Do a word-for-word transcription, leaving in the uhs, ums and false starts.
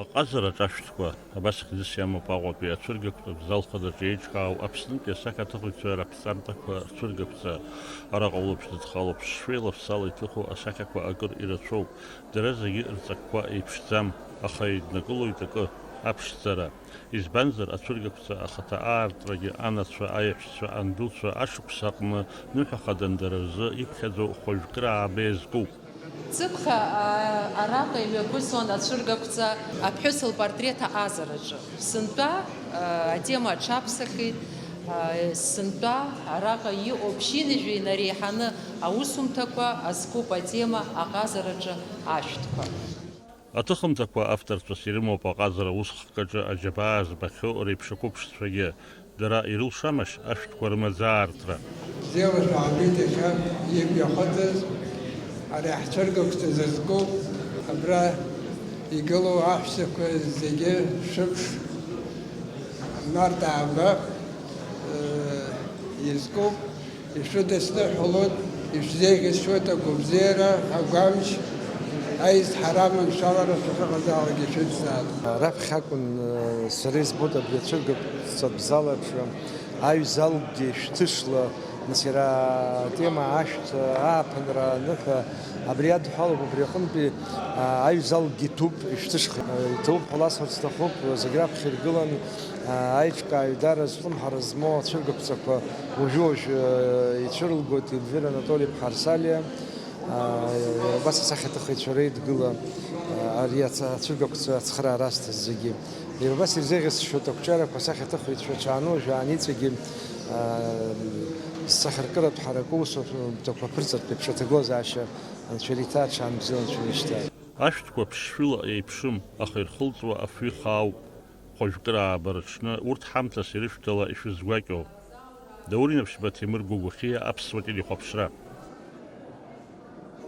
Аҟазараҿы ашәҭқәа абас хьӡыс иамоуп Аҟәатәи ацәыргақәҵатә зал хадаҿы еиҿкаау Аԥснытәи асахьаҭыхыҩцәа раԥҵамҭақәа рцәыргақәҵа. Араҟа улаԥш дыдхалоуп шшәеи лафсала иҭыху асахьақәа акыр ирацәоуп. Дара зегьы рҵакқәа еиԥшӡам, аха еиднакылоит акы, аԥшӡара. Избанзар, ацәыргақәҵа ахаҭа аартрагьы анацәа, аиаҳәшьцәа, андуцәа ашықәс аҟны ныҳәа хадан дара рзы иԥхьаӡоу хәажәкыра ааба иазкуп. Ҵыԥх, аа, араҟа имҩаԥысуан ацәыргақәҵа аԥҳәыс лпортрет аҟазараҿы. Сынтәа, аа, атема аҽаԥсахит, аа, сынтәа араҟа иҟоу ԥшьынҩажәа инареиҳаны аусумҭақәа азкуп атема аҟазараҿы ашәҭқәа. Аҭыхымҭақәа авторцәас ирымоуп аҟазара усхкаҿы аџьабаа збахьоу реиԥш ақәыԥшцәагьы. Дара ирылшамашь ашәҭқәа рымаӡаартра? Бзиала шәаабеит иахьа имҩахыҵыз, ари ҳцәыргақәҵа зызку, абра игылоу аҳәсақәа зегьы шәыԥш, март ааба, э, изкуп, ишәыдысныҳәалоит, ишәзеиӷьасшьоит агәабзиара, агәамч, аизҳара аманшәалара шәахьыҟазаалак ишәыцзаап. Раԥхьа акәын, э, сара избоит абри ацәыргақәҵатә зал аҿы аҩзалкгьы шәҭышла, нас иара атема ашәҭ, ааԥынра, аныҳәа, абри адҳәалоуп, убри аҟынтәи, а, аҩзалкгьы ҭәуп, ишәҭышха. Иҭоуп ҳәа ласҳәарц сҭахуп, зегь раԥхьа иргылан, а, аиҿкааҩ дара зҿлымҳара змоу ацәыргақәҵақәа уажәы-уажәы, а, ицәырылгоит Ельвира Анатоли-иԥҳа Арсалиа. Аа, убас асахьаҭыхыҩцәа реидгыла, аа, ари ац-, ацәыргақәҵа ацхыраара азҭаз зегьы. Иара убас ирзеиӷьасшьоит ақәҿиарақәа асахьаҭыхыҩцәа ҽаанужәаан иҵегьы, аа, сахьаркыратә ҳаракы усумҭақәа аԥырҵартә еиԥш аҭагылазаашьа Анцәа ириҭа, аҽаанбзиала Анцәа ирышьҭааит. Ашәҭқәа ԥшшәыла еиԥшым, аха ирхылҵуа афҩы хаауп. Хәажәкыра ааба рыҽны урҭ ҳамҭас ирышәҭала ишәызгәакьоу. Даур Инаԥшьба, Ҭемыр Гәыгәхиа, Аԥсуа телехәаԥшра.